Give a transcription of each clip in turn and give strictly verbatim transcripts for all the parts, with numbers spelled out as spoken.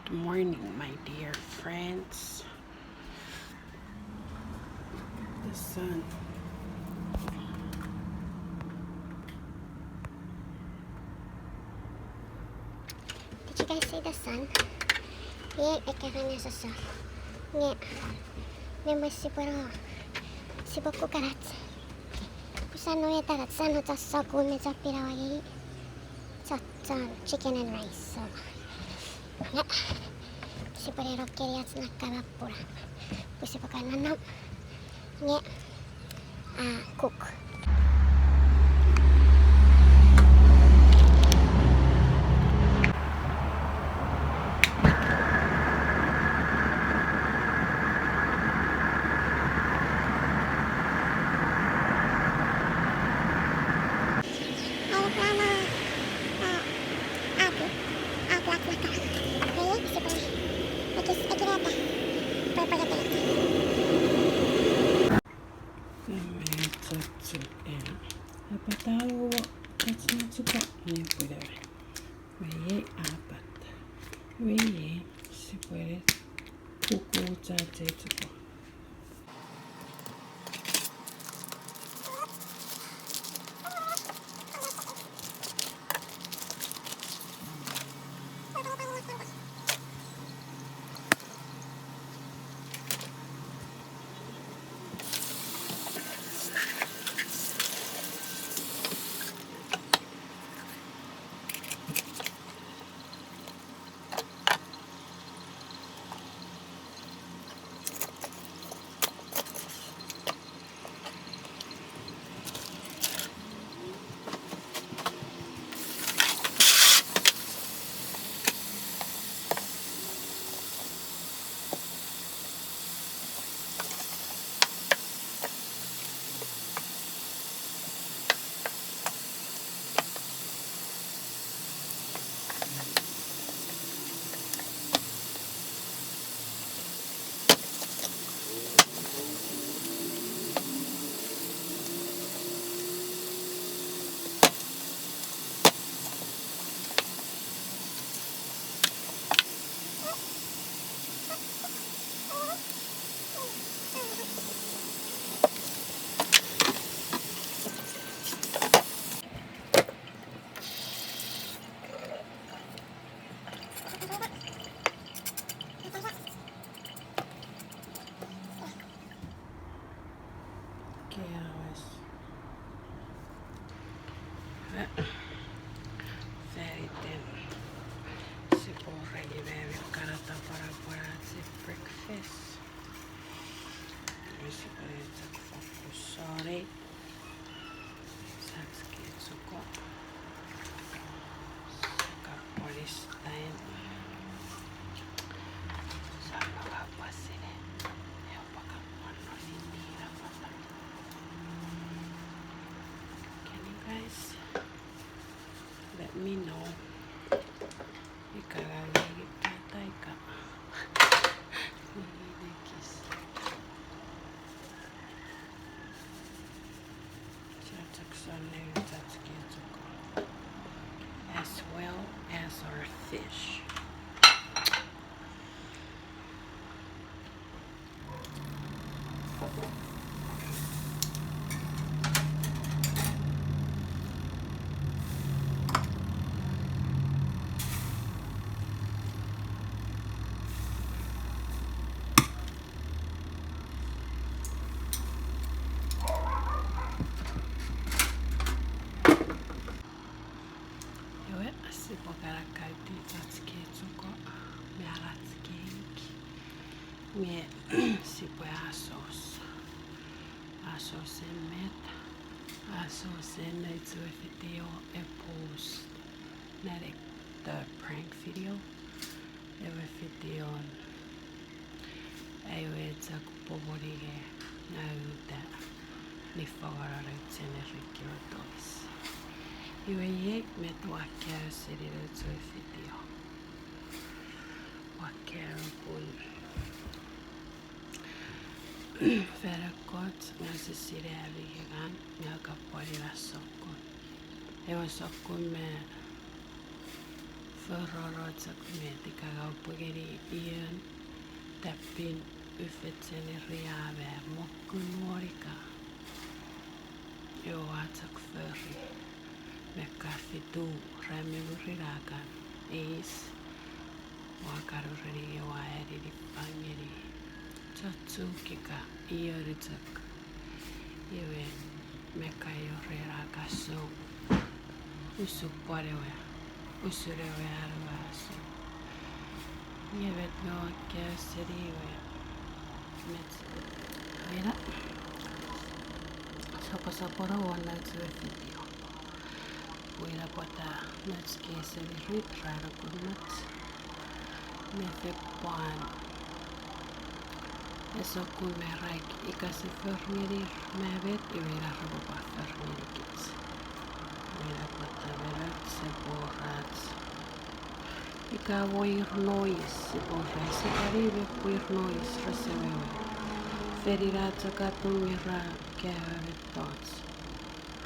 Good morning, my dear friends. The sun. Did you guys see the sun? Iei ekkewe nesossor. Nge, me mwen sipwe no, sipwe kukanach. Pwe sia no etanach, sia no chon sokun me chon pinawa iei. Chon, chon chicken and rice, so. Nge, sipwe ne no keni ach na kama puna. Pwe sipwe kan nonnom. Nge, a, cook. Apatau, that's not too bad. Iwe iei apat. Iwe iei sipwe kuku chache chuko. Keawas. Faniten sipwe regi me mi kana tapwara pwara ach breakfast. Sipwe chok focus on it. Sach kechuko. Saka polis time. Sa paka pasine. Eo paka mono fiti na pata. Can you guys let me know? Ika la lagi pata ika. Lagi kis. Sia chok sonnei ach kechuko, as well as our fish. Iwe, sipwe kan akauti ach kechuko me ach keik, nge sipwe asos. Asosen met, asosen nouch we video e post, not the prank video. Ewe video, ewe chok poponi nge, nge uta niffangen ach seni Ricky Ortovis. Iwe iei met ua kaeo seni nouch we video. Ua kaeo pun fan ekkoch nge use sinei ami ngang, nge ka pwan ina sokkun. Ewe sokkun me Forono chok met ika ngang upwe ngeni ion tappin ufecheniri a me mokkun won ika ewe ua chok fori me ka fitu ran me mwirin a kan eis, ua kan ureni ewe ua anini fangeni chochuk ika ioni chok. Iwe me ka iore a kasou usun pwan ewe, usun ewe anuasou. Nge met ngang ua kaeo seni iwe met ena soposopono won nouch ewe video. Pwe ina pwata nouch kei semirit ra nuku much me fen pwan ese kun me ra ika sia fori ngenir me met iwe ina repwe pwan fori ngenikich. Ina pwata me nouch sipwe wor ach ika wor noise, sipwe wor ach ika ni me pwe wor noise rese wewe. Fen ina chok atun nge ra kaeo mettoch.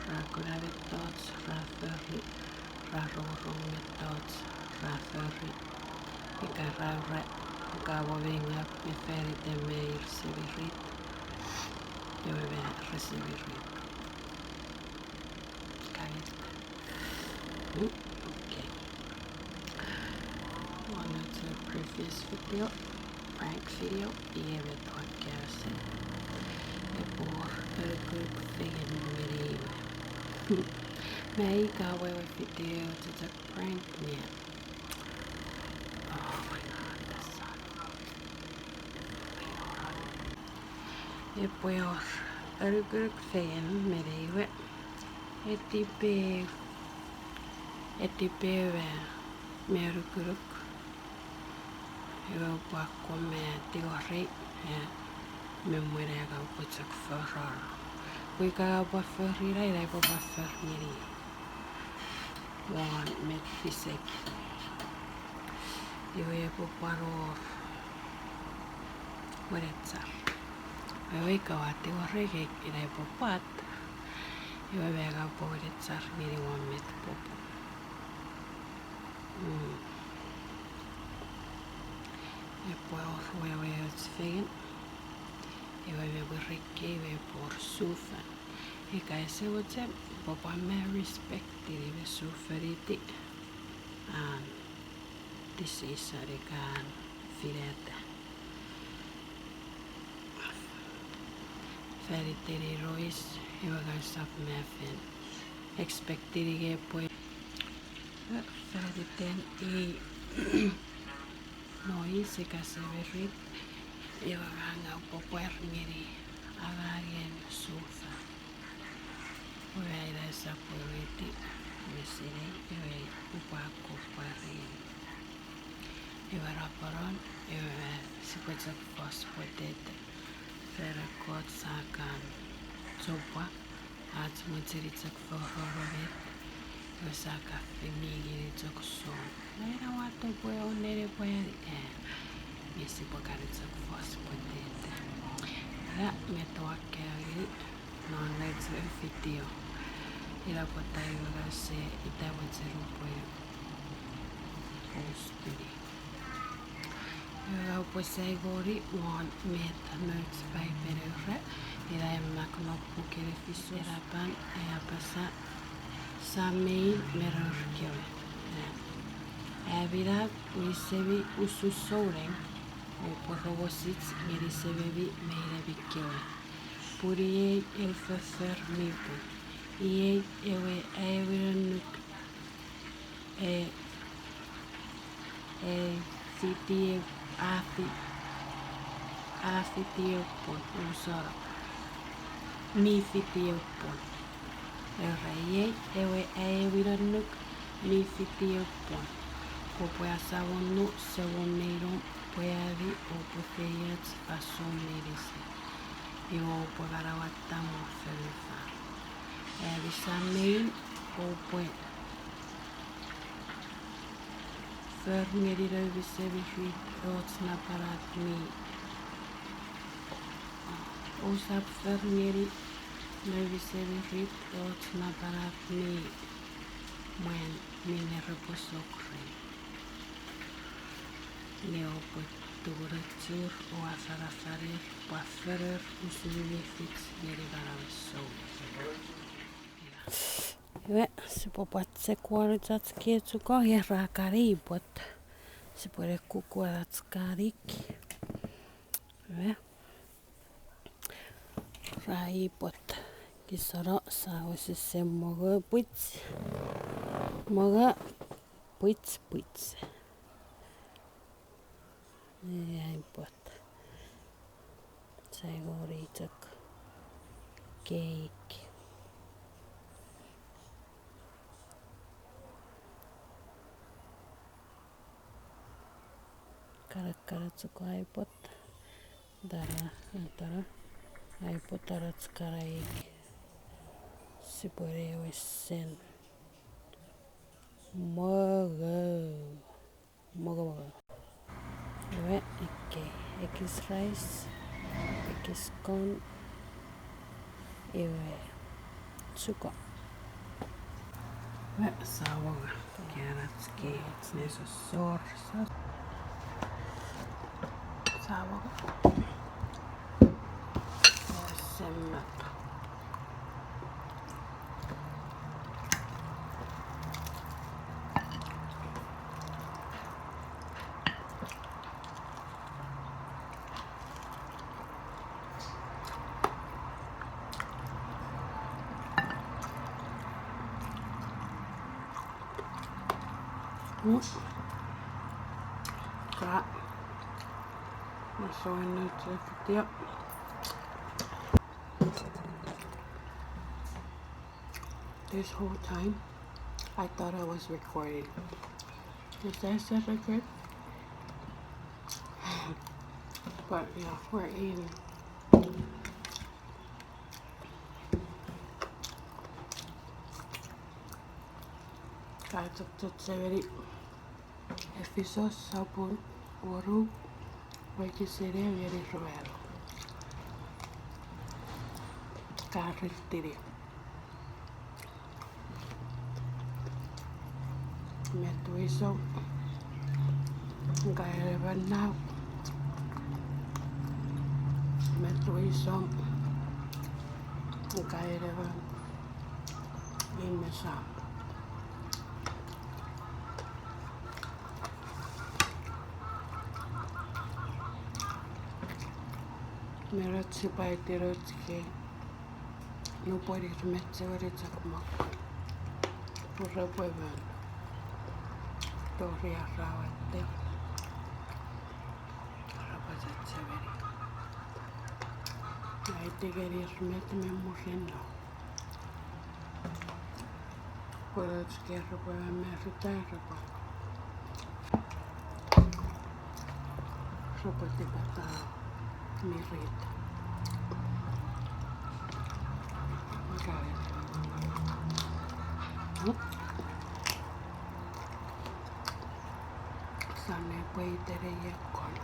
Ra kuna mettoch ra fori, ra rongorong mettoch ra fori. Ika ra ura, ika mo mei ngap me faniten me ir semirit, ewe me re semirit. Ika met. Mm, okay. Won nouch ewe previous video, prank video, iei met ua kaeo seni. Epwe wor anukunuk fengen ngeni iwe. Me ika wewe video chok prank nge, oh my God, the sun. Epwe wor anukunuk fengen me iwe. Etipeeu, etipeeu me anukunuk. Iwe upwe akkom me tingorei, e, me mwen ngang upwe chok forono. Pwe ika ngang upwe fori ina, ina epwe pwan fori ngeni won met fisek. Iwe epwe pwan wor wenechar. Ewe ika ua tingorei ina epwe pwat, iwe me ngang upwe wenechar ngeni won met popun. Mm. Epwe wor wewe och fengen. Iwe me pwe rikkei iwe epwe wor sufan. Ika ese mochen, upwe pwan me respectini me sufaniti an decision ika an finata. Faniten i noise, iwe ngang usap me fen expectini nge epwe, faniten i noise ika semirit, iwe ngang upwe pwar ngeni angangen sufan. Iwe ina esap weweiti me sinei, iwe upwe akkom pwar ngeni. Iwe ra ponon, iwe sipwe chok fos pwetete. Ren ekkoch sa kan chopwa, ach mocheni chok forono met, iwe sa kan fengen ngeni chok song. Ina wato pwe o nene pwari, e, nge sipwe kan chok fos pwetete. Ina met ua kaeo ngeni non nouch ewe video. Ina pwata iwe ngang use ita mochen upwe postini. Iwe ngang upwe saingoni won met nouch Paipen a ura, ina e mak non puken Efesos, ina pwan a apasa, Sam me in me nour kewe, ami nang, wisemi usun souneng, oupwe rongosich ngeni sememi me inemi kewe. Pun iei ew foffor mi pung. Iei ewe aewin annuk, e, e fiti ew, a fi-, a fiti ew pwon, usono, mi fiti ew pwon. Era iei ewe aewin annuk mi fiti ew pwon. Kopwe asamonu semom me inom pwe ami oupwe feioch fansoun meinisin. Iwe oupwe manauata won fonufan. Ami sam me in, oupwe for ngeni noumi semirit och napanap mi, ousap for ngeni noumi semirit och napanap mi mwan minne repwe sok ren. Nge oupwe tumunur o afanafaner pwe a fenor usun mi fich ngeni manauen souneng. Iwe, sipwe pwan chok wor ach kewe chuko, ia ra kan ipwot. Sipwe ne kukkun ach kan ik. Iwe. Ra ipwot. Kisono sa wesese mongo pwich. Mongo pwich pwich. Ia ipwot. Sai wori chok keik. Kana, kana chok aipwot. Tara, tara. Aipwot tara chok kana ik. Sipwe ne wesen. Mongo. Mongo, mongo. Iwe, ekkei, ekis rice, ekis corn, iwe, chuko. Iwe, sa wonga, carrots, kei, nesosor, sa, sa wonga. Iwe, semmat. Mm. Ka. Masou ina chefitio. This whole time, I thought I was recording. Is that still recording? But yeah, we're eating. Ka chok chechemeni. Efisos sopun wonu, wokisin ew ngeni ruanu. Ka ritini. Met wisom, ngang ua emon nau. Met wisom, ngang ua emon imesa. Me ren sipwe aiti nouch kei nupwen ir met seni chok mokut. Pwe repwe men tori ar watte. Repwe chechemeni. Aiti ngenir met me murinno. Pwe nouch kei repwe mamarita, repwe, repwe tipata mirit. Ika, hm? Sa ne pwe itene iekon.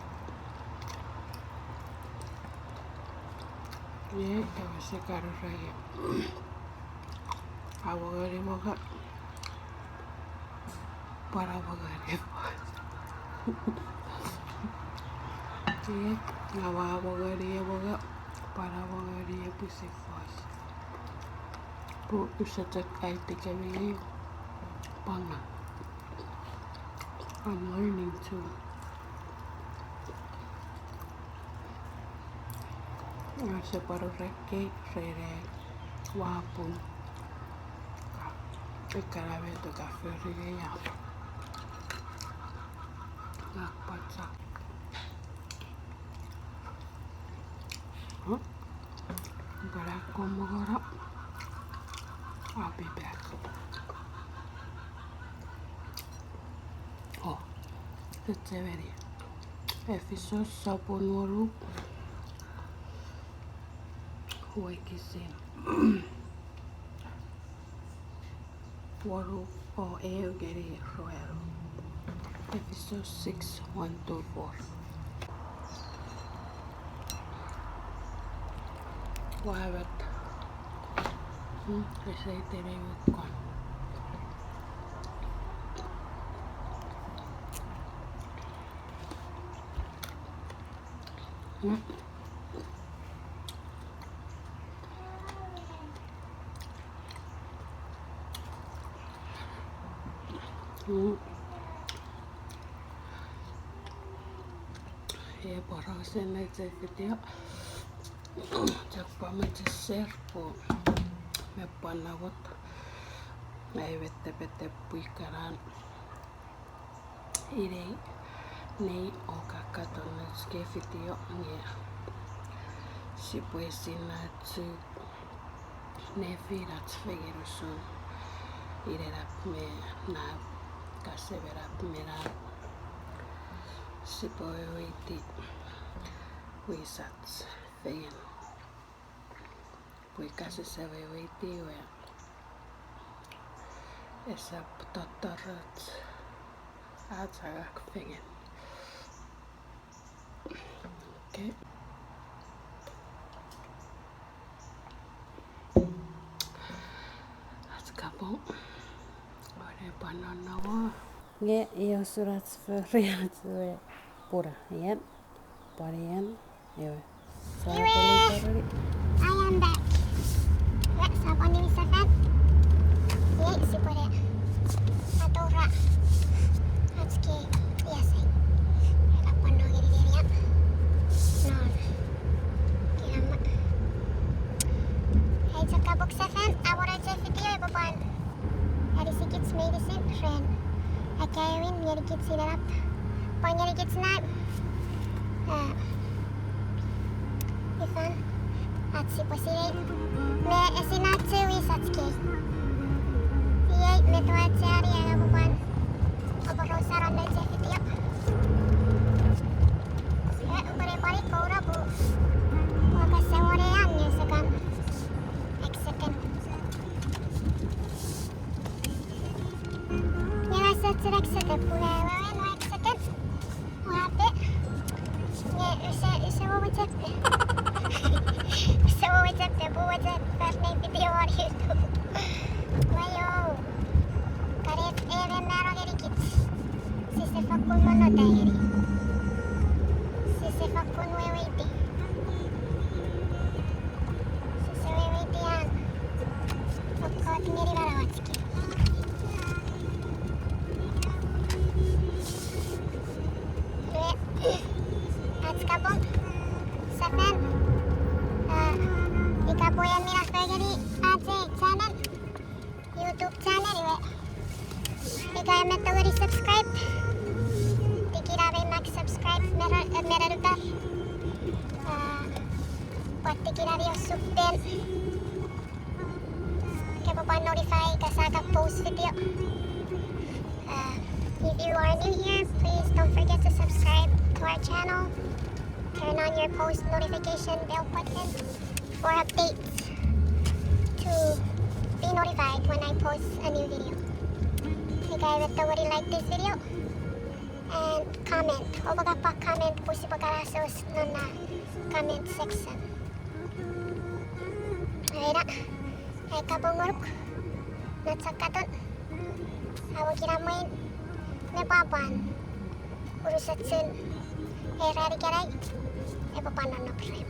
Ie, ewe se kararaie. Awongeni mongo. Pwan awongeni fos. Ie, aua awongeni mongo. Pwan awongeni pwisin fos. Pwe use chok aiti kemi ei pwanga. I'm learning too. Ese pwan ur ekkei rene ua pung. Ekkana met ka fori ei a. Nga pwan sa. Hm? But I come over. I'll be back. Oh, chechemeni. Efisos sopun wonu. Wokisin wonu o eu ngeni ruanu. Efisos six, one to four. Ua met. Hmm, ese itene ei kon. Mm. Mm. E pworausen eche video. Chok pwan mecheser pwe me pwan namot ai wetepete pwii kana. Inei, nei o kakaton nouch kei video nge sipwe sinna chu nefinach fengen usun inenap me nap, ka semenap me nap. Sipwe weweiti wisach fengen. Pwe ika sise weweiti we esap totoroch ach angang fengen. Okay. Ach kapong. Ore pwan nonnowo. Nge io surach fori ach we pura, ien. Pwan ien. Ewe. Ewe, I am back. Ewe, sa pwan niwin sefan. Iei sipwene atoura ach kei iasai. Ika pwan no ngeni nenian. Non. Kinamwe. Ai chok kapong sefan, a wor eche video epwe pwan anisikich meinisin ren akkaewin ngenikich inenap pwan ngenikich nap. A, ifan ach sipwe sinei me esinna chu wisach kei. Iei met ua chani epwe pwan aporausa non eche video. E, upwene pwan ikoura pwe ua kese wone an nge ese kan accident. Nge ua search accident pwe wewen ua accident. Ua pe. Nge use, use wo mochen pe. Use wo mochen pe, pwe mochen fan nei video on YouTube. Wayo. Kare emon mano ngenikich. Sise fakkun monnota ngeni. Sise fakkun weweiti. Sise weweiti an kokkot ngeni manauach kei. Iwe, ach kapong sefan, a, ika pwe en minafo ngeni ach ei channel, YouTube channel, iwe ika en tongeni subscribe, tikina mei mak subscribe me ra-, me ranutar. A, pwan tikina mi osupwen. Kopwe pwan notify ika sa kan post video. Uh, if you are new here, please don't forget to subscribe to our channel. Turn on your post notification bell button for updates to be notified when I post a new video. Ika en tongeni like this video and comment. Oupwe kan pwan comment pwe sipwe kan asoso non na comment section. Ena, ai kapong ngonuk, na chok katon, awo kinamwen, me pwapwan, unusochun, ei ran ikenai, epwe pwan nonnom rem.